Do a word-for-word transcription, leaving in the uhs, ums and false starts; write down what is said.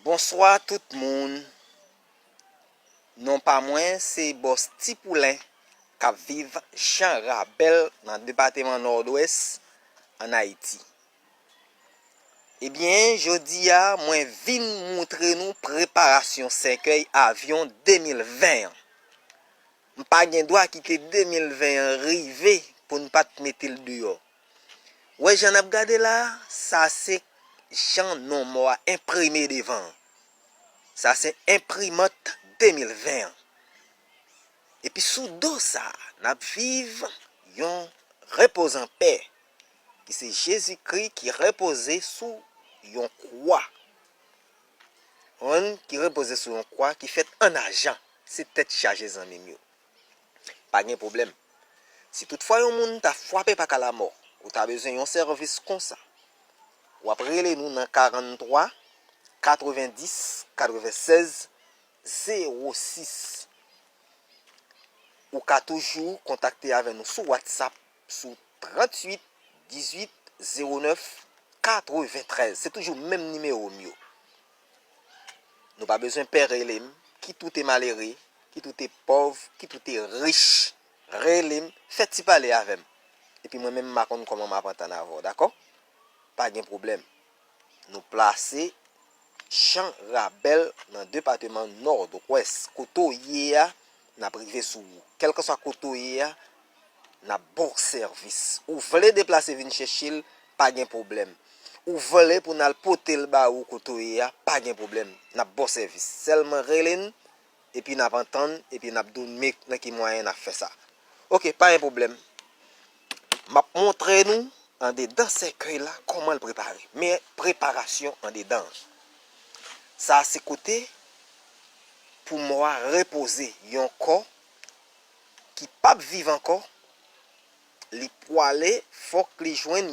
Bonswa tout moun. Non pa mwen se Bòs Ti Poulen k ap viv Jan Rabèl nan depatman Nòdwès ann Ayiti. Ebyen, jodi a mwen vin moutre nou preparasyon sèkèy avyon de mil ven an. M pa gen dwa kite de mil ven an rive pou n pa t mete l deyò. Wè jan n ap gade la a, sa se jan non mò a enprime devan an. Sa se enprimant de mil ven an. Epi sou do sa a, n ap viv yon repoz an pè, ki se Jezikri ki repoze sou yon kwa. Konprann? Ki repoze sou yon kwa ki fèt an ajan. Se tèt chaje, zanmi m yo. Pa gen pwoblèm. Si toutfwa yon moun ta frape pa ka lamò, ou ta bezwen yon sèvis konsa, w ap rele nou nan karannntwa, katrevenndis, katrevensèz, zewo sis. Ou ka toujou kontakte avè nou sou WhatsApp sou tranntuit, dizuit, zewo nèf, katreventrèz. Se toujou menm nimewo m yo. Nou pa bezwen pè rele m, kit ou te malere, kit ou te pòv, kit ou te rich, rele m, fè ti pale avè m. Epi mwen menm, m pa konn kòman m ap antann avè w, dakò? Pa gen pwoblèm. Nou plase Jan Rabèl nan depatman Nòdwès. Kote w ye a, n ap rive sou ou. Kèlkanswa kote w ye a, n ap ba w sèvis. Ou vle deplase vin chèche l, pa gen pwoblèm. Ou vle pou n al pote l ba ou kote w ye a, pa gen pwoblèm. N ap ba w sèvis. Sèlman rele n, epi n ap antann, epi n ap di w men nan ki mwayen n ap fè sa. Oke, pa gen pwoblèm. M ap montre nou andedan sèkèy la kòman l prepare. Men preparasyon andedan an. Sa a se kote pou mò a repoze, yon kò ki p ap viv ankò, li pwale, fòk li jwenn